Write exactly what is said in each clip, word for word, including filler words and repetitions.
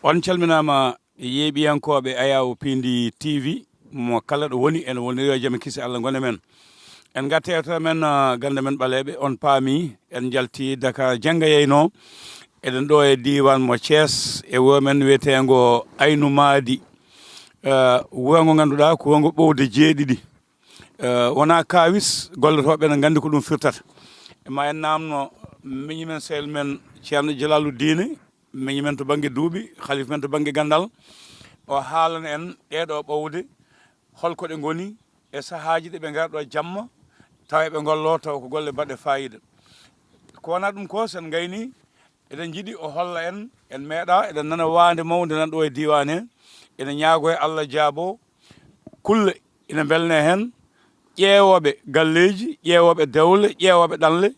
On calminaama, yeeɓiyankooɓe Ayaawo Piindi T V, mo kala ɗo woni, en woniri yo jam e kisi Allah ngone men. En ngarti e yewtere men, ah, gannde men ɓaleeɓe, on paami, en njalti Dakar jannga yeynoo. Eɗen ɗo e diiwaan mo Thiès, e wuro men wiyeteengo Aynu Maadi. Eh, wuro ngo ngannduɗaa ko wuro ngo ɓowde jeeɗiɗi. Eh, wonaa kaawis, gollotooɓe ene nganndi ko ɗum firtata. E ma en naamno miñi men, sehil men Ceerno Jalaalu Diine, miñi men to bannge duuɓi, halifa men to bannge ganndal. O haalana en ɗee ɗoo ɓowde, hol ko ɗe ngoni e sahaaji ɗi ɓe ngara ɗo jamma, tawa eɓe ngollo, tawa ko golle baɗɗe faayiida. Ko wonaa ɗum ko, sen ngayni, eɗen njiɗi o holla en, en meeɗaa, eɗen nana waande mawde nan ɗo e diiwaan he, ene ñaagoo e Allah jaabo, kulle ina mbelne heen, ƴeewooɓe galleeji, ƴeewooɓe dewle, ƴeewooɓe ɗanle,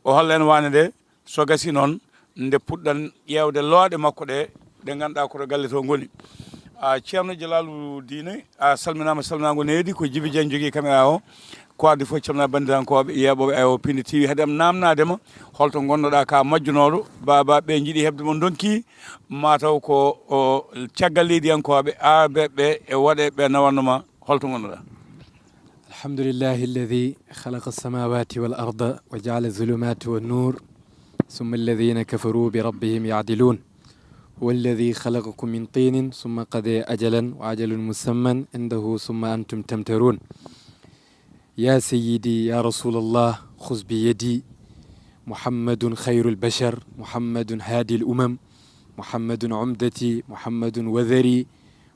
o holla en waande nde, so gasi noon, nde puɗɗan ƴeewde looɗe makko ɗe, ɗe ngannduɗaa ko to galle to ngoni. A, Ceerno Jalaalu Diine, a salminaama, salminaango needi, ko Jibi Jaañ jogii caméra o. Ko adii fof, calminaa banndiraankooɓe yeeɓooɓe Ayaawo Piindi T V, hade am naamnaade ma, holto ngonnoɗaa ka majjunooɗo, baaba ɓe njiɗi heɓde mo ndonki, maa taw ko o caggal leydiyankooɓe, aarɓe ɓe e waɗe ɓe nawanno ma, holto ngonnoɗaa? الحمد لله الذي خلق السماوات والأرض وجعل الظلمات والنور، ثم الذين كفروا بربهم يعدلون. هو الذي خلقكم من طين ثم قضى أجلا وأجل مسمى عنده ثم أنتم تمترون. يا سيدي يا رسول الله، خذ بيدي، محمد خير البشر، محمد هادي الأمم، محمد عمدتي، محمد وذري،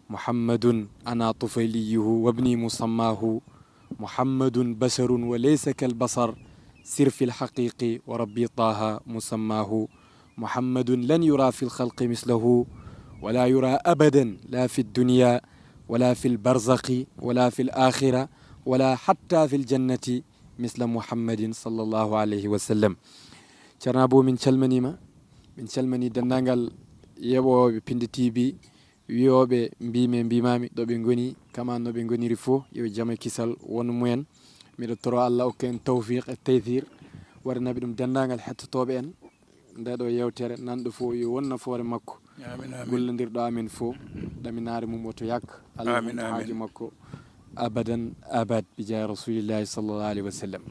محمد أنا طفيليه وابني مسماه، محمد بشر وليس كالبشر، سر في الحقيق وربي طه مسماه، محمد لن يرى في الخلق مثله، ولا يرى أبدا، لا في الدنيا، ولا في البرزخ، ولا في الآخرة، ولا حتى في الجنة، مثل محمد صلى الله عليه وسلم. Ceerno Abou, min calmaniima, min calmanii denndaangal yeeɓooɓe Piindi T V, wiyooɓe mbiimi e mbiimaami ɗo ɓe ngoni, kama no ɓe ngoniri fof, yo jam e kisal won mumen. Miɗo toro Allah okka en tawfiq e taysiir, waɗanaɓe ɗum denndaangal hettotooɓe en ndee ɗoo yeewtere, nanɗo fof yo won nafoore makko. Amiin, amiin. Gollodirɗo amen fof, ɗaminaare mum woto yak. Allah Amiin, mum amiin. Haaju makko abadan abad, bi jaahi Rasulillahi sallallahu alaihi wa sallam.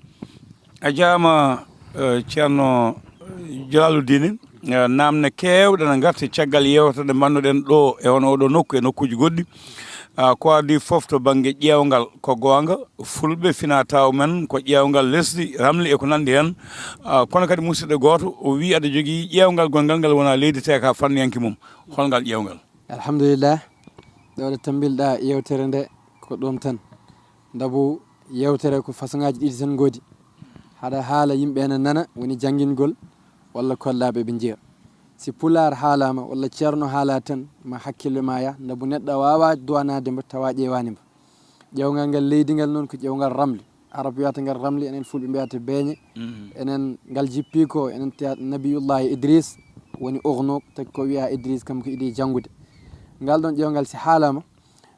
A jaama, eh, Ceerno, eh, Jalaalu Diine, eh, naamne keewɗe na ngarti caggal yeewtere nde mbannoɗen ɗo e hono oɗo nokku e nokkuuji goɗɗi. Ah, ko adii fof to bannge ƴeewngal ko goonga, Fulɓe fina taw men ko ƴeewngal lesdi, ramli e ko nanndi heen. Ah, kono kadi musidɗo gooto o wii aɗa jogii ƴeewngal gonngal ngal wonaa leydi te ka fanniyanke mum. Hol ngal ƴeewngal? Alhamdulillah, ɗo ɗo tambilɗa yeewtere nde ko ɗum tan. Ndabu yeewtere ko façon ŋaaji ɗiɗi tan ngoodi. Haɗa haala yimɓe ene nana, woni janngingol, walla kollaaɓe ɓe njiya. Si pulaar haalaama, walla ceerno haala tan, ma hakkille ma yah, ndabu neɗɗo a waawaa duwanaade mbo, tawa ƴeewaani mbo. Ƴeewngal ngal leydi ngal noon ko ƴeewngal ramli. Arab wiyata ngal ramli, enen fulɓe mbiyata beeñe. Mhm. Enen ngal jippi ko, enen te-, Nabiyullahi Idris woni Urnuq, taki ko wiya Idris kam ko idii janngude. Ngal ɗon ƴeewngal si haalaama,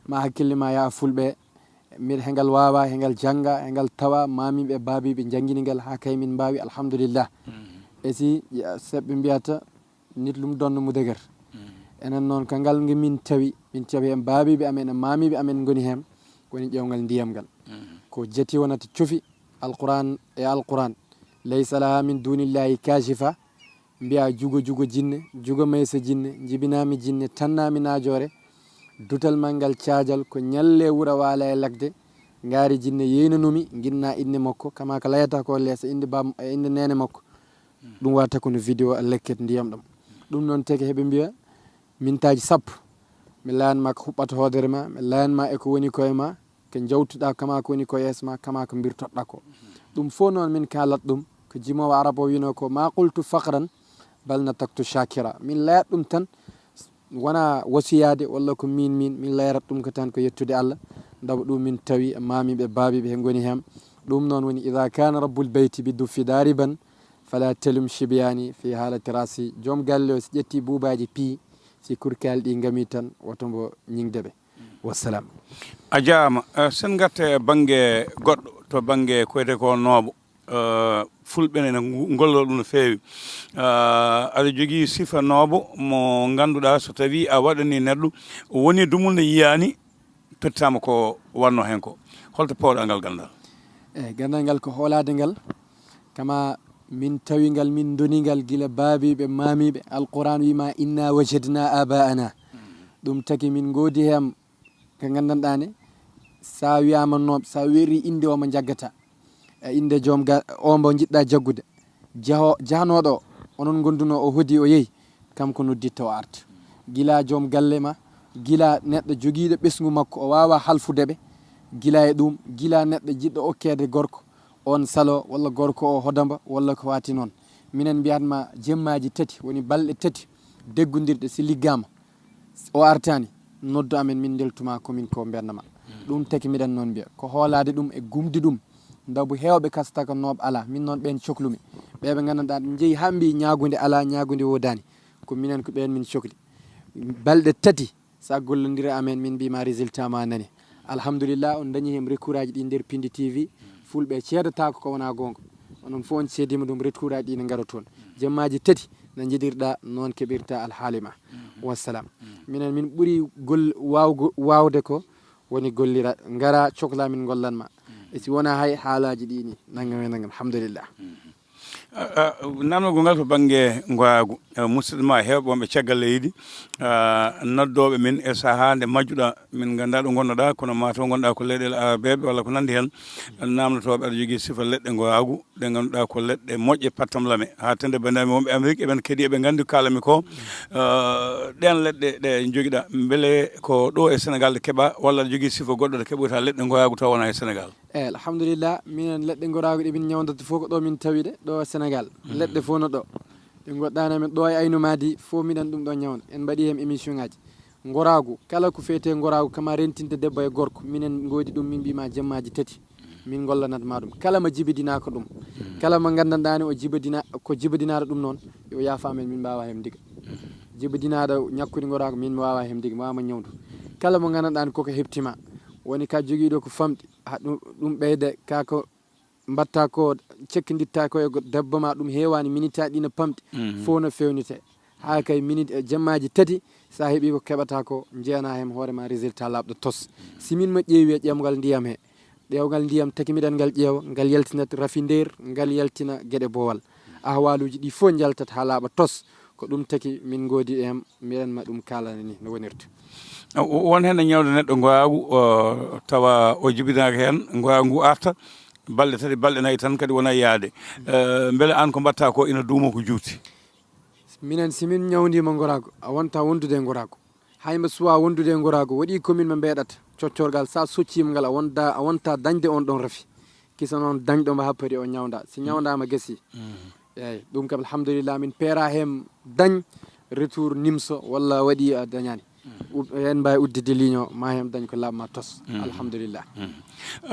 ma hakkille ma yaha fulɓe, miɗa hengal waawa, hengal jannga, hengal tawa, maamiiɓe, baabiiɓe njanngini ngal haa kay min mbaawi, alhamdulillah. Mhm. E si, ya, seɓɓe mbiyata, nit lu mu donn mu dëgër. Mhm. Enen noon, ko ngal nge min tawi, min tawi heen baabiiɓe amen e maamiiɓe amen ngoni heen, woni ƴeewngal ndiyam ngal. Mhm. Ko jati wonata cufi Alquran e Alquran. Laysa laha min dunillahi kashifa, mbiya jugo jugo jinne, jugo maysa jinne, jibinami jinne, tannami najoore, dutal ma ngal caajal, ko ñalle wura waala e lagde, ngaari jinne yeynanumi, nginna innde makko, kama ko layata ko leesa innde bam-, e innde neene makko. Ɗum wata ko no vidéo a lekket ndiyam ɗam. Ɗum noon teke heɓe mbiya mintaaji sappo. Mi layan ma ko huɓɓata hoodere ma, mi layan ma e ko woni koye ma, ko jawtuɗa kama ko woni ko yeeso ma, kama ko mbirtoɗɗa ko. Ɗum fof noon min kaalat ɗum, ko jimoowo arab o wino ko, "Ma qultu faqran, bal nataktu shakira." Min layat ɗum tan, wona wasiyade walla ko min, min, min layrat ɗum ko tan ko yettude Allah. Ndaw ɗum min tawi e maamiɓe, baabiɓe he ngoni hem. Ɗum noon woni, "Ida kana rabbul beyti bi duffi dariban, fala telum shibiyani fi halati rasi." Joom galle o si ƴetti buubaji piyi, si kurkali ɗi ngami tan, woto mbo ñingde ɓe. Wassalam. A jaama. Eh, sen ngatte bannge goɗɗo, to bannge ko wiyetee ko nooɓo. Eh, fulɓe ne ngu- ngolloo ɗum no feewi. Eh, aɗa jogii sifanoobo mo ngannduɗaa, so tawii a waɗanii neɗɗo, woni dumul ne yiyaani, tottitaama ko wannoo heen ko. Holto pawɗaa ngal ganndal? Eyi, ganndal ngal ko hoolaade ngal. Kama min tawi ngal, min ndoni ngal gila baabiiɓe, maamiiɓe. Alquran wiima, "Inna wajadna abaana." Ɗum taki min ngoodi heen ko nganndanɗaa ne, so a wiyaama nooɓe, so a weerii innde o mo njaggata, e innde joom ga-, o mbo njiɗɗaa jaggude, jaho-, jahanooɗo o, onon ngondunoo o hodi o yehi, kam ko nodditta o arta. Gila joom galle ma, gila neɗɗo jogiiɗo ɓesngu makko, o waawaa halfude ɓe, gila e ɗum, gila neɗɗo jiɗɗo okkeede gorko, on salo, walla gorko o hodamba, walla ko waati noon. Minen mbiyatma jemmaaji tati, woni balɗe tati deggondirɗe, si liggaama, o artaani, noddu amen, min ndeltuma ko min ko mbennama. Ɗum tagi miɗen noon mbiya, ko hoolaade ɗum e gumdi ɗum. Ndabu heewɓe kasta ko nooɓe alaa, min noon ɓeen coklumi. Ɓe ɓe nganndanɗaa ɓe njeyi haa mbiyi ñaagunde alaa, ñaagunde woodaani. Ko minen ko ɓeen min cokli. Balɗe tati, so a gollondira amen, min mbiyma résultat ma nani. Alhamdulillah, on dañi heen recours aji ɗi nder Pindi T V. Fulɓe ceedataako ko wonaa goonga. Onon fof on ceediima ɗum, recours aji ɗi ne ngara toon. Jemmaaji tati no njiɗirɗaa, noon keɓirta alhaali ma. Wassalam. Minen min ɓuri gol-, waawgo-, waawde ko woni gollira, ngara cokla min ngollan ma. E si wonaa hay haalaaji ɗi ni, nangam e nangam, alhamdulillah. A, a, namdogol ngal to bannge ngoyaagu. A, musidɓe ma heewɓe wonɓe caggal leydi, a, noddooɓe min e sahaa nde majjuɗaa, min nganndaa ɗo ngonnoɗaa, kono maa taw ngonɗaa ko leyɗeele arabeeɓe walla ko nanndi heen. Namdotooɓe aɗa jogii sifa leɗɗe ngoyaagu, ɗe ngannduɗaa ko leɗɗe moƴƴe pattam lame. Haa tende banndiraaɓe wonɓe Amérique, eɓen keɗii, eɓe nganndi ko kaalami ko. A, ɗeen leɗɗe ɗe njogiɗaa, mbele ko ɗo e Sénégal ɗe keɓaa, walla aɗa jogii sifa goɗɗo ɗo keɓoyta leɗɗe ngoyaagu taw wonaa e Sénégal? Eyi, alhamdulillah, minen leɗɗe ngoyaagu ɗe min ñawndata fof ko ɗo min tawi ɗe, ɗo Sénégal. Leɗɗe fof no ɗo. Ɗe ngoɗɗaani amen ɗo e Aynu Maadi fof, miɗen ɗum ɗo ñawnda. En mbaɗi heen émission ngaji. Ngoyaagu, kala ko feetee ngoyaagu, kama rentinde debbo e gorko, minen ngoodi ɗum, min mbiyma jemmaaji tati. Min ngollanat ma ɗum. Kala mo jibidinaa ko ɗum. Kala mo nganndanɗaa ne o jibidina-, ko jibidinaɗo ɗum noon, yo yaafo amen, min mbaawa heen ndiga. Jibidinaaɗo ñakkude ngoyaagu, min mi waawa heen ndiga, mi waawa mo ñawndu. Kala mo nganndanɗaa ne koko heɓti ma, woni ka jogiiɗo ko famɗi, ha ɗum, ɗum ɓeyde, ka ko mbatta ko, cekkinditta ko e go-, debbo ma, ɗum heewaani, minitaaji ɗi no pamɗi, fof no feewnite. Haa kay minit, e jemmaaji tati, so a heɓii ko keɓata ko, njeyanaa heen hoore ma résultat laaɓɗo tos. Si min mo ƴeewi e ƴeewgal ndiyam he, ƴeewgal ndiyam tagi miɗen ngal ƴeewa, ngal yaltinat rafi nder, ngal yaltina geɗe boowal. Ahwaaluuji ɗi fof njaltat haa laaɓa tos. Ko ɗum tagi min ngoodi heen, miɗen ma ɗum kaalana ni no wonirta. O-, won heen e ñawde neɗɗo ngoyaagu, o, tawa o jibinaaka heen, ngoyaagu ngu arta, balɗe tati, balɗe nayi tan kadi wona yaade. Eh, mbele aan ko mbaɗta ko ina duuma ko juuti? Minen, si min ñawndiima ngoyaagu, a wonta wondude e ngoyaagu. Hay mbo suwaa wondude e ngoyaagu, waɗi ko min mo mbeeɗata. Coccorgal, so a socciima ngal, a wonda, a wonta dañde on ɗon rafi. Kisa noon dañɗo mo happori o ñawnda. Si ñawndaama gasi. Eeyi, ɗum kam alhamdulillah, min peera heen dañ retour nimso walla waɗi a dañaani. U-, heen mbaawi udditde ligne o, ma heen dañ ko laaɓ ma tos. Alhamdulillah.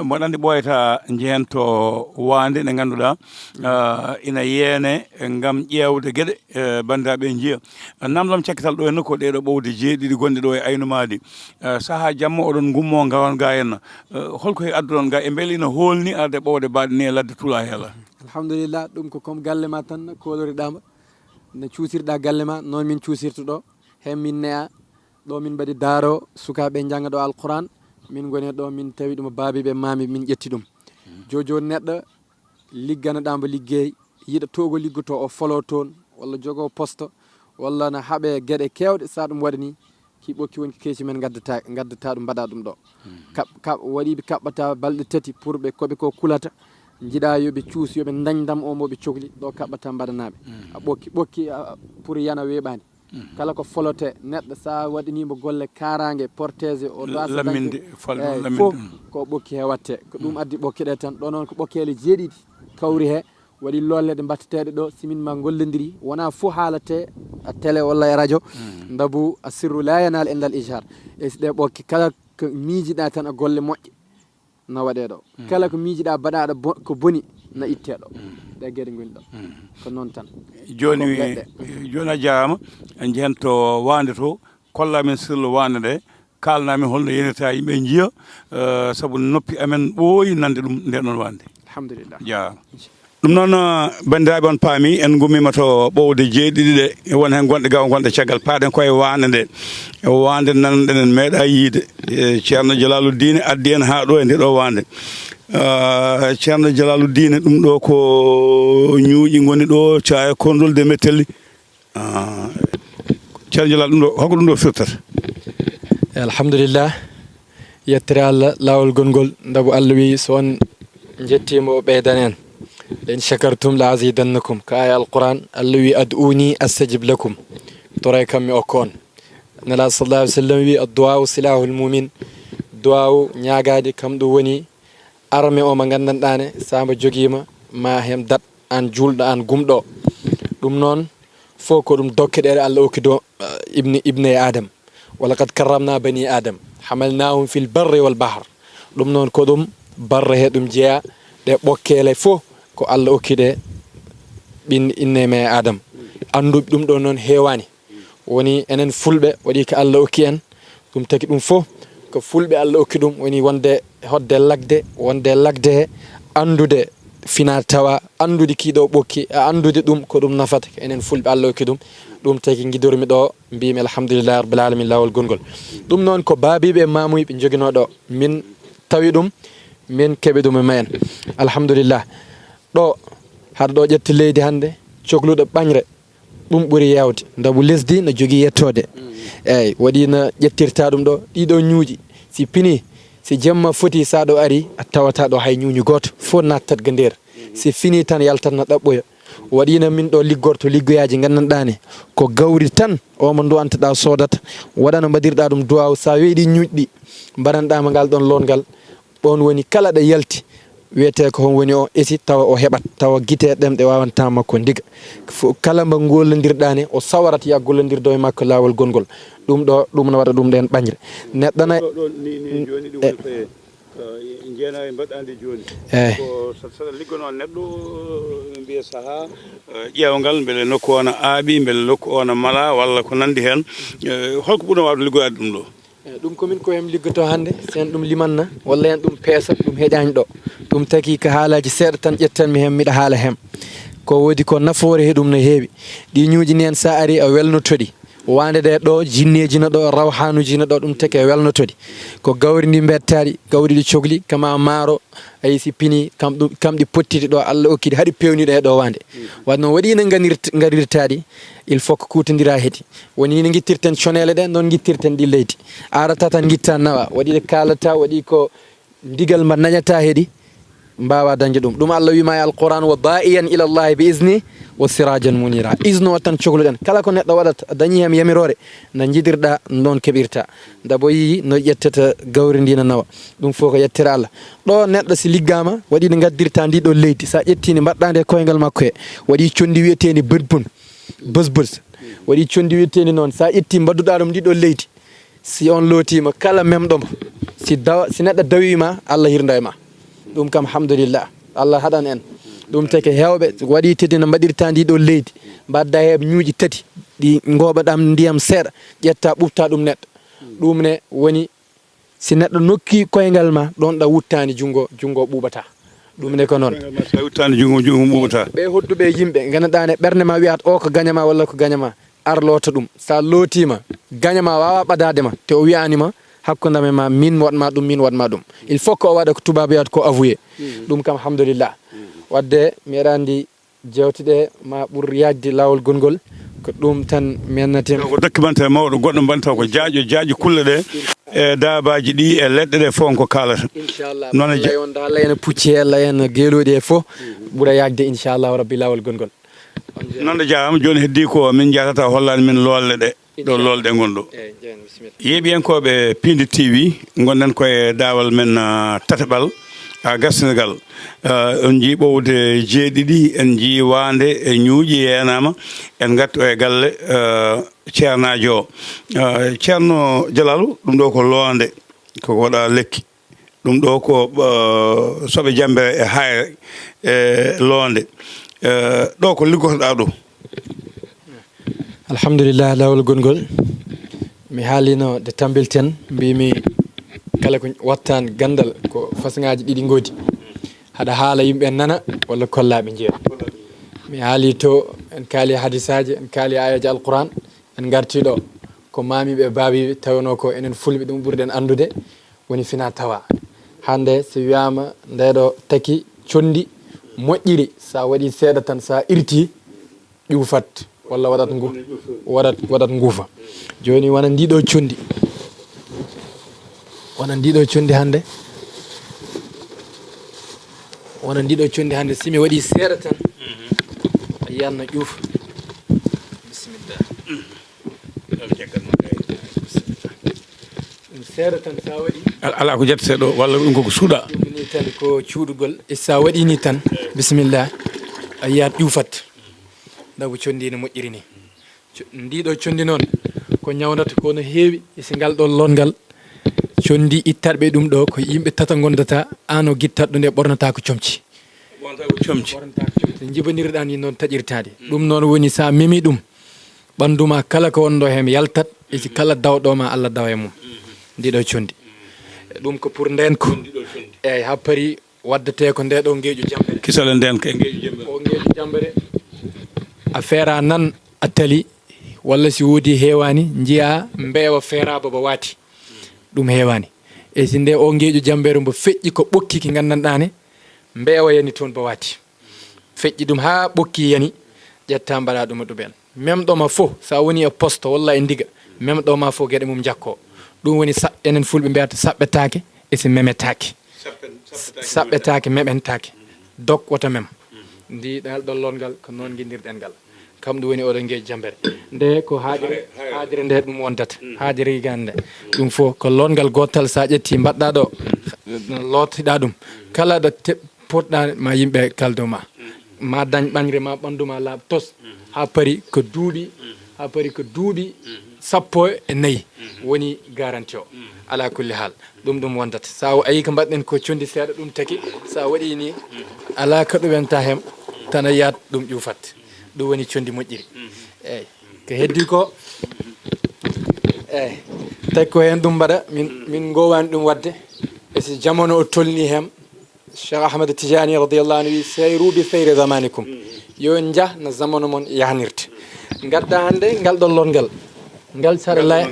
Mboɗo anndi ɓooyata njehen to waande nde ngannduɗaa, ah, ina yeene ngam ƴeewde geɗe, eh, banndiraaɓe njiya. Namdam cakkital ɗo henna ko ɗeeɗo ɓowde jeeɗiɗi gonɗe ɗo e Aynu Maadi. Eh, sahaa jamma oɗon ngummo ngawan ga henna. Eh, holko he adduɗon ga e mbele ina hoolni arde ɓowde baɗe ni e ladde tula heela? Alhamdulillah, ɗum ko comme galle ma tan kooloriɗaama. No cuusirɗa galle ma, noon min cuusirta ɗo. Heen min ne'a, ɗo min mbaɗi daaro, sukaaɓe njannga ɗo Alquran. Min ngoni ɗo, min tawi ɗum baabiiɓe, maami, min ƴetti ɗum. Jooni jooni neɗɗo ligganaɗaa mbo liggey, yiɗa to o liggotoo, o foloo toon, walla jogoo poste, walla na haɓee geɗe keewɗe, so ɗum waɗa ni, ki ɓokki woni ko keeci men ngaddata, ngaddata ɗum, mbaɗa ɗum ɗo. Kaɓ-, kaɓ-, waɗi ɓe kaɓɓata balɗe tati pour ɓe, ko ɓe ko kulata, njiɗa yo ɓe cuus, yo ɓe dañ ndam o mo ɓe cokli, ɗo kaɓɓata mbaɗanaaɓe. A ɓokki, ɓokki, a, pour yana weeɓaani. Kala ko folote neɗɗo, so a waɗaniimo golle kaaraange, protégé, o ɗo asa lamminde, dañde, fal-, eey, lamminde fof ko ɓokki he watte. Ko ɗum addi ɓokke ɗe tan. Ɗo noon ko ɓokkeele jeeɗiɗi kawri he, waɗi lolle ɗe mbatteteeɗe ɗo, si min ma ngollondiri, wonaa fof haalate a télé walla e radio. Ndabu a sirru la yanal indal ijhar. E si ɗe ɓokke kala ko miijiɗa tan a golle moƴƴe, na waɗee ɗo. Kala ko miijiɗaa baɗaaɗo bo-, ko boni, na ittee ɗo. Ɗe geɗe ngoni ɗo. Ko noon tan. Jooni, ko leɗɗe. Jooni a jaaraama, en njehen to waande to, kolla min sirlu waande nde, kaalna min holno yenirta yimɓe njiya, eh, sabu noppi amen ɓooyi nande ɗum nde ɗon waande. Alhamdulillah. Jaaraama. Ɗum noon, banndiraaɓe, on paami, en ngummiima to ɓowde jeeɗiɗi ɗe, won heen gonɗe gaw, gonɗe caggal. Paaɗen koye waande nde, waande nan ɗenen meeɗa yiide. E, Ceerno Jalaalu Diine addi en haa ɗo e nde ɗo waande. Ah, Ceerno Jalaalu Diine, ɗum ɗo ko ñuuƴi ngoni ɗo, caya konndol de mettelli. Ah, Ceerno Jalal, ɗum ɗo, holko ɗum ɗo firtata? Alhamdulillah. Yettere Allah, laawol gongol, ndabu Allah wi, so on njettiimo, o ɓeydana en. "La in shakartum la azidannakum." Ka aya Alquran, Allah wi, "Ad'uni astajib lakum." Toray kam mi okka on. Nela sallallahu alaihi wasallam wi, "Addu'a silahul mu'min." Du'a, ñaagaade, kam ɗum woni arme o mo nganndanɗaa ne, so mbo jogiima, ma hem dat aan juulɗo, aan gumɗo. Ɗum noon, fof ko ɗum dokke ɗe Allah okki do, eh, ibni, ibne Adam. "Wa laqad karramna bani Adam, hamalnahum fil barri wal bahr." Ɗum noon ko ɗum barre he ɗum jeya, ɗe ɓokkeele fof ko Allah okki ɗe ɓin inne me Adam. Anndu ɗum ɗo noon heewani. Woni enen Fulɓe, waɗi ko Allah okki en, ɗum tagi ɗum fof ko Fulɓe Allah okki ɗum, woni wonde hoɗde lagde, wonde lagde he, anndude fina tawa, anndude kii ɗo ɓokki, a anndude ɗum ko ɗum nafata, ko enen Fulɓe Allah okki ɗum. Ɗum tagi ngidormi ɗo, mbimi alhamdulillahi rabbil alamin, laawol gongol. Ɗum noon ko baabiiɓe e maamuyɓe njoginoo ɗo, min tawi ɗum, min keɓi ɗum e ma en. Alhamdulillah. Ɗo, haɗa ɗo ƴetti leydi hannde, cokluɗo ɓañre, ɗum ɓuri yawde. Ndabu lesdi no jogii yettoode. Eyyi, waɗi no ƴettirta ɗum ɗo, ɗiɗo ñuuƴi. Si pini, si jemma foti, sa ɗo ari, a tawata ɗo hay ñuuñu gooto. Fof nattat ga nder. Si fini tan, yaltat na ɗaɓɓoya. Waɗi no min ɗo liggorto liggoyaaji nganndanɗaa ne. Ko gawri tan, o mo nduwantaɗa soodata. Waɗa no mbaɗirɗa ɗum duwaaw, sa weeɗi ñuuƴɗi, mbaranɗa ma ngal ɗon loongal. Ɗoon woni kala ɗo yalti, wiyetee ko hon woni o esi, tawa o heɓat, tawa gite ɗemɗe waawantaa makko ndiga. Fo-, kala mbo gollondirɗaa ne, o sawarat ya gollondirdo e makko laawol gongol. Ɗum ɗo, ɗum no waɗa ɗum ɗeen ɓañre. Neɗɗo na-, ɗo, ɗo, ni, ni jooni ɗum eh, woni ko e, eh, jeena e mbaɗɗaande jooni. Eh. Ko sa-, saɗa liggonoo neɗɗo, mbiya sahaa, eh, ƴeewngal, mbele nokku o na aaɓi, mbele nokku o na mala, walla ko nanndi heen. Eh, holko ɓurno waawde liggoyaade ɗum ɗo? Eh, ɗum ko min ko hem liggoto hannde, so en ɗum limanna, walla en ɗum peesa, ɗum heƴaani ɗo. Ɗum taki ko haalaaji seeɗa tan ƴettanmi hem, miɗa haala hem. Ko woodi ko nafoore he ɗum no heewi. Ɗi ñuuƴi ni en, sa ari a welnotoɗi. Waande ɗe ɗo, jinneeji no ɗo, rawhanuuji no ɗo, ɗum taki a welnotoɗi. Ko gawri ndi mbettaɗi, gawri ɗi cokli, kama maaro, ayi si pini, kam ɗum, kam ɗi pottiti ɗo, Allah okki ɗi, haɗi peewniɗo he ɗo waande. Waɗi noon waɗi no nganir-, ngarirtaɗi, il faut ko kuutondira heɗi. Woni ni ngittirten coneele ɗe, noon ngittirten ɗi leydi. Arata tan ngitta nawa, waɗi ɗe kaalata, waɗi ko ndigal mba nañata heɗi, mbaawa dañde ɗum. Ɗum Allah wiima e Alquran, "Wa da'iyan ila Allahi bi izni wa sirajan munira." Izno o tan cokluɗen. Kala ko neɗɗo waɗata, a dañi hem yamiroore, no njiɗirɗa, noon keɓirta. Ndabo yii no ƴettata gawri ndi no nawa. Ɗum fof ko yettere Allah. Ɗo neɗɗo si liggaama, waɗi no ngaddirta ndi ɗo leydi. Sa ƴetti ndi mbaɗɗa nde koyngal makko he, waɗi conndi wiyeteeni bët bun. Bës bës. Waɗi conndi wiyeteeni noon. Sa ƴetti mbaɗduɗa ɗum ndi ɗo leydi. Si on lootiima, kala memɗo ma, si dawa-, si neɗɗo dawii ma, Allah hirndo e ma. Ɗum kam, alhamdulillah, Allah haɗan en. Ɗum teke heewɓe, waɗi teddi no mbaɗirta ndi ɗo leydi. Mbaɗda he ñuuƴi tati, ɗi ngooɓa ɗam ndiyam seeɗa, ƴetta ɓuɓta ɗum neɗɗo. Ɗum ne woni, si neɗɗo nokki koyngal ma, ɗon ɗa wuttaani junngo, junngo ɓuuɓata. Ɗum ne ko noon. Koyngal ma, so a wuttaani junngo, junngo ɓuuɓata. Ɓe hodduɓe yimɓe, nganndanɗaa ne ɓernde ma wiyat o ko gaña ma walla ko gaña ma. Arloota ɗum. So a lootiima, gaña ma waawa ɓadaade ma, te o wiyaani ma, hakkunde am e ma, min waɗ ma ɗum, min waɗ ma ɗum. Il faut que o waɗa ko tubaab wiyata ko avoué. Ɗum kam, alhamdulillah. Waɗde, mi aɗa anndi, jeewte ɗe ma ɓur yaajde laawol gongol, ko ɗum tan mi annatin. Ko documentaire mawɗo, goɗɗo mbaɗata ko jaaƴo, jaaƴo kulle ɗe, e daabaaji ɗi, e leɗɗe ɗe, fof ko kaalata. Inchallah. Noon e je- Allah on, Allah ene pucci, Allah ene geelooɗi e fof, ɓura yaajde, inchallah rabbi, laawol gongol. Noon, a jaaraama. Jooni heddii ko min njahata, hollani min loolɗe ɗe, ɗo loolɗe ngon ɗo. Eeyi, jeen, bisimilla. Yeeɓiyankooɓe Piindi T V, ngonɗen ko e daawal men, ah, tataɓal, ah, ga Senegal. Ah, on njii ɓowde jeeɗiɗi, en njii waande, e ñuuƴi yeenaama, en ngarti o e galle, ah, ceernaajo o. Ah, Ceerno Jalaalu, ɗum ɗo ko loonde, ko waɗa lekki. Ɗum ɗo ko, eh, soɓe jammbere e hayre e loonde. Eh, ɗo ko liggotoɗaa ɗo? Alhamdulillah, laawol gongol. Mi haalino de tambilten, mbimi kala ko wattaan ganndal ko façon ŋaaji ɗiɗi ngoodi. aɗa haala yimɓe nana, walla kollaaɓe njeeya. Mi haali to, en kaali hadisaaji, en kaali aayaaji Alquran, en ngarti ɗo. Ko maamiiɓe e baabiiɓe tawnoo ko enen fulɓe ɗum ɓurɗen anndude, woni fina tawa. Hannde so wiyaama nde ɗo taki conndi moƴƴiri, so a waɗi seeɗa tan, so a irti, ƴuufat, walla waɗat ngu-, waɗat, waɗat nguufa. Jooni wona ndi ɗo conndi. Wona ndi ɗo conndi hannde. Wona ndi ɗo conndi hannde, si mi waɗi seeɗa tan, a yiyan no ƴuufa. Bisimilla. Ɗum seeɗa tan, sa waɗi. Al-, alaa ko ƴettete ɗo, walla ɗum koko suuɗa. Ɗum ni tan ko cuuɗugol. E sa waɗi ni tan, bisimilla, a yiyat ƴuufat. Ndaw conndi no moƴƴiri ni. Co-, ndi ɗo conndi noon, ko ñawndata ko no heewi, e si ngal ɗo lonngal. Conndi ittatɓe ɗum ɗo, ko yimɓe tata ngondata, aan o gittatɗo nde ɓornata ko comci. Ɓornata ko comci. Ɓornata ko comci. Njibanirɗa ni noon taƴirtaade. Ɗum noon woni sa memi ɗum, ɓanndu ma kala ko wonɗo heen yaltat, e si kala dawɗo ma, Allah dawa e mum. Ndi ɗo conndi. Ɗum ko pour ndeen ko. Ndi ɗo conndi. Eeyi, ha paari waddetee ko nde ɗo ngeeƴu jambere. Kisal e ndeen ko e ngeeƴu jambere. O ngeeƴu jambere. A feera nan a tali, walla si woodi heewaani, njiya mbeewa feeraaba ba waati. Ɗum heewaani. E si nde o ngeeƴu jambere mbo feƴƴi ko ɓokki ki nganndanɗaa ne, mbeewa yani toon ba waati. Feƴƴi ɗum haa ɓokki yani, ƴetta mbaɗa ɗum e ɗumen. Memɗo ma fof, so a woni e poste walla e ndiga, memɗo ma fof geɗe mum njakkoo. Ɗum woni sa-, enen fulɓe mbiyata saɓɓetaake, e si memetaake. Saɓɓen-, saɓɓetaake, saɓɓetaake, meɓentaake. Dok wota mem. Ndi ɗal ɗo lonngal, ko noon nginndirɗen ngal. Kam ɗum woni oɗo ngeeƴ jambere. Nde ko haajere, haajere nde ɗum wontata. Haajere higande nde. Ɗum fof ko lonngal gootal, so a ƴetti mbaɗɗa ɗo, lootiɗa ɗum. Kala ɗo te-, potɗa ma yimɓe kaldo ma. Ma dañ ɓañre ma ɓanndu ma laaɓ tos. Ha paari ko duuɓi, ha paari ko duuɓi sappo e nayi woni garanti o. Ala kulli haal. Ɗum, ɗum wontata. So a ayi ko mbaɗɗen ko conndi seeɗa, ɗum taki. So a waɗi ni, alaa ko ɗum wenta heen, tan a yiyat ɗum ƴuufat. Ɗum woni conndi moƴƴiri. Eeyi. Ko heddi ko, eeyi, tawi ko heen ɗum mbaɗa, min, min ngowaani ɗum waɗde. E si jamano o tolni heen, Cheikh Ahmad Tidiane radiyallahu anhu wi, "Sayru bi sayri zamanikum." Yo en njah no zamanu mon yahnirta. Ngadda hannde ngal ɗon lonngal. Ngal saɗa lay-,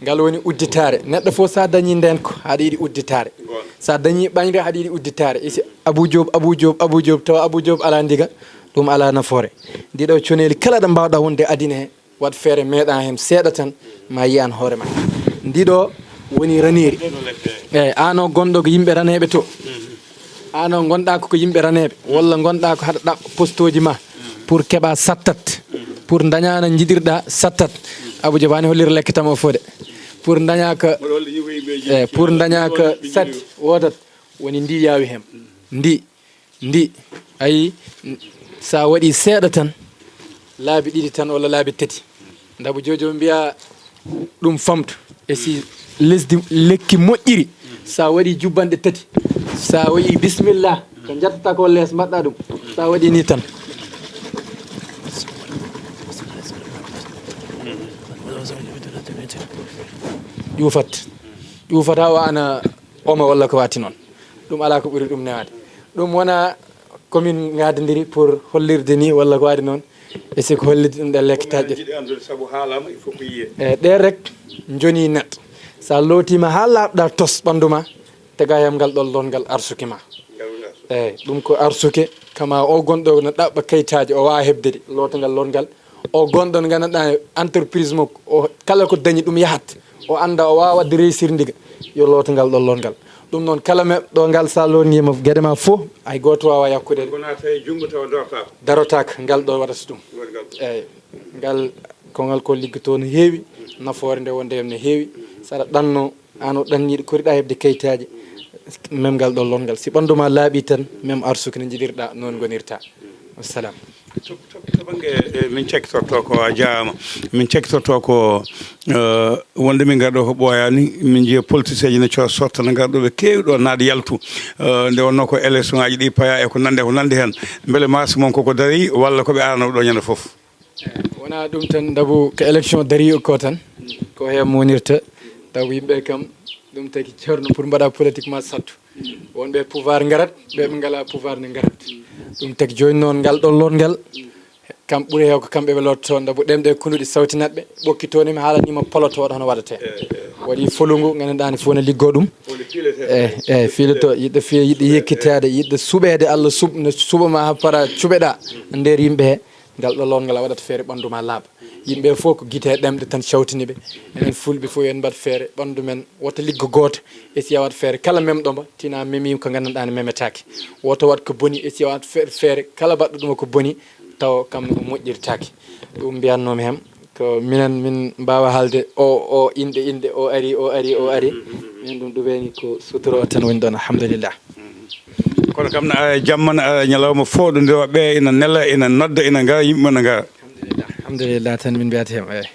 ngal woni udditaare. Neɗɗo fof, so a dañi ndeen ko, aɗa yiɗi udditaare. So a dañi ɓañre, aɗa yiɗi udditaare. Isi Abou Diop, Abou Diop, Abou Diop, tawa Abou Diop alaa ndiga, ɗum alaa nafoore. Ndi ɗo coneeli kala ɗo mbaawɗa wonde adina he, waɗ feere meeɗa heen seeɗa tan, ma yiyan hoore ma. Ndi ɗo woni raneeri. Eeyi, aan o gonɗo ko yimɓe raneeɓe to. Aan o ngonɗa ko, ko yimɓe raneeɓe, walla ngonɗa ko haɗa ɗaɓɓa postooji ma pour keɓa sattat, pour daña no njiɗirɗa sattat. Abou Diop ani hollira lekke tama o fof de. Pour daña ko, eeyi, pour daña ko satti, wodat woni ndi yaawi heen. Ndi, ndi, ayi, n-, so a waɗi seeɗa tan, laabi ɗiɗi tan walla laabi tati, ndabu jojo mbiya ɗum famtu. E si lesdi lekki moƴƴiri, so a waɗi jubbanɗe tati, so a waɗi bismillah, ko njattata ko lees mbaɗɗa ɗum. So a waɗi ni tan, ƴuufat, ƴuufata o ana oma walla ko wati noon. Ɗum alaa ko ɓuri ɗum newaade. Ɗum wona ko min ngaadindiri pour hollirde ni walla ko waɗi noon. E si ko holliti ɗum ɗe lekkitaaji ɗe. Wona jiɗi anndude sabu haalama, il faut ko yiye. E ɗe rek njoni neɗɗo. So a lootiima haa laaɓɗa tos ɓanndu ma, tega heen ngal ɗon lonngal arsuki ma. Ngal woni arsuki. Eeyi, ɗum ko arsuke, kama o gonɗo no ɗaɓɓa kayitaaji, o waawa heɓde ɗi, loota ngal lonngal. O gonɗo no nganndanɗaa entreprise makko, o kala ko dañi ɗum yahat. O annda o waawa waɗde réussir ndiga, yo looto ngal ɗon lonngal. Ɗum noon, kala meɗɗo ngal, so a lorniima geɗe ma fof, hay gooto waawa yakkude ɗe. Ko naata e junngo tawa dartaako. Darotaako, ngal ɗo waɗata ɗum. Woni ngal. Eeyi, ngal, ko ngal ko liggotoo no heewi, nafoore nde wonde heen no heewi. So aɗa ɗanno, aan o ɗanniiɗo, koriɗa heɓde kayitaaji, mem ngal ɗon lonngal. Si ɓanndu ma laaɓi tan, mem arsuki no njiɗirɗa, noon ngonirta. Wassalam. To, to, to bannge, eh, min cakkitorto ko a jaama. Min cakkitorto ko, eh, wonde min ngarɗo ko ɓooyaani, min njiya politicienji no co-, sorta no ngarɗo ɓe keewi ɗo naat yaltu. Eh, nde wonnoo ko élection ngaji ɗi paya e ko nande, ko nande heen. Mbele maasi mon koko darii walla ko ɓe arano ɗo ñande fof? Eh, wonaa ɗum tan, ndabu ko élection darii ko tan. Ko heen monirta. Ndabu yimɓe kam, ɗum taki ceerno pour mbaɗa politique ma sattu. Wonɓe pouvoir ngarat, ɓe ɓe ngala pouvoir ne ngarat. Ɗum tagi jooni noon ngal ɗon loot ngal, kam ɓuri heew ko kamɓe ɓe lotto, ndabu ɗemɗe e kunduɗi sawtinat ɓe, ɓokki toon mi haalaniima poloto waɗa hono waɗatee. Waɗi folungu, ngannduɗaa ne fof ne liggoo ɗum. Eyi, eyi, fiilito, yiɗɗo fiye, yiɗɗo yekkitaade, yiɗɗo suɓeede, Allah suɓ-, no suɓa ma haa para cuɓeɗaa nder yimɓe he. Ngal ɗo loot ngal a waɗat feere ɓanndu ma laaɓa. Yimɓe fof ko gite e ɗemɗe tan cawtini ɓe. Enen fulɓe fof yo en mbaɗ feere ɓanndu men wota liggo gooto. E si a waɗ feere kala memɗo mba tina memi ko nganndanɗaa ne memetaake. Wota waɗ ko boni e si a waɗ fe-, feere kala baɗɗo ɗum ko boni taw kam ne o moƴƴirtaake. Ɗum mbiyatnoomi hem ko minen min mbaawa haalde o, o inɗe, inɗe, o ari, o ari, o ari. Min ɗum ɗuɓeeni ko suturo tan woni ɗoon, alhamdulillah. Kono kam na jamma na ñalawma fof ɗo ndewa ɓe ina nela ina nodda ina ngara yimɓe na ngara. Alhamdulillah tan min mbiyata hem eyi.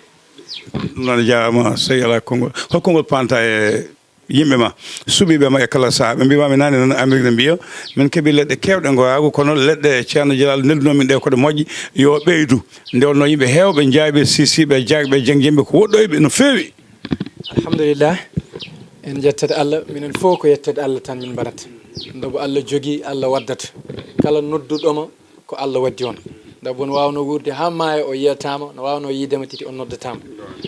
Ɗum noon jaama sey ala konngol hol konngol panta e yimɓe ma suɓiɓe ma e kala saha ɓe mbima mi nani noon Amérique ne mbiya min keeɓi leɗɗe kewɗe goyagu kono leɗɗe ceerno Jalal nelduno min ɗe koɗe moƴƴe yo ɓeydu nde wonno yimɓe hewɓe jaaɓe sisiɓe jagɓe jengjemɓe ko woɗɗoyɓe no feewi. Alhamdulillah. En ƴettata Allah, minen fof ko ƴettede Allah tan min mbaɗata. Ndobo Allah jogii, Allah waddata. Kala nodduɗoma ko Allah waddi on. Ndobo no waawno wuurde haa maaya o yiyataama, no waawno yiidema titi o noddataama.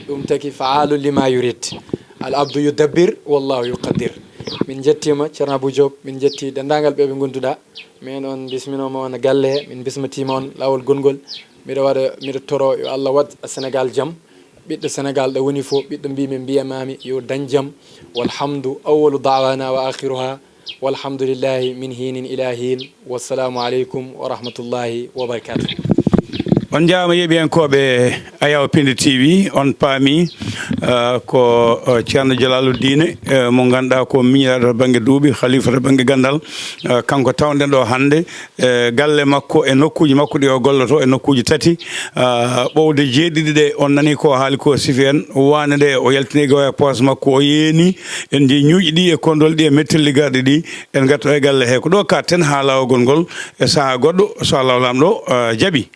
Ɗum taki fa'aalu lima yurid. Al abdu yudabbir wallahu yuqaddir. Min njettiima Ceerno Abou Diop, min njetti denndaangal ɓe ɓe ngonnduɗaa. Min on bisminooma on galle he, min bismitiima on laawol gongol. Miɗo waɗa, miɗo toro yo Allah waɗ Senegal jam. Ɓiɗɗo Senegal ɗo woni fof ɓiɗɗo mbimi mbiyamami yo dañ jam. Walhamdu awwalu da'wana wa akhiruha walhamdulillahi min hinin ila hin. Wassalamu aleykum wa rahmatullahi wa barakatuh. On njaama yeeɓiyankooɓe Ayaw Pindi T V on paami uh, ko uh, Ceerno Jalaalu Diine uh, mo ngannduɗaa ko miñiraaɗo to bannge duuɓi khalifa to bannge ganndal uh, kanko tawɗen ɗo hannde e galle makko e nokkuuji makko ɗi o golloto e nokkuuji tati ɓowde jeeɗiɗi ɗe on nani ko haali ko sifi en waane ɗe o yaltini gawa e poos makko o yeeni en nji ñuuƴi ɗi e kondol ɗi e mettelli garɗi ɗi en ngarto e galle he ko ɗo katten ha lawogol ngol e saaha goɗɗo so Allah lamɗo jaaɓi.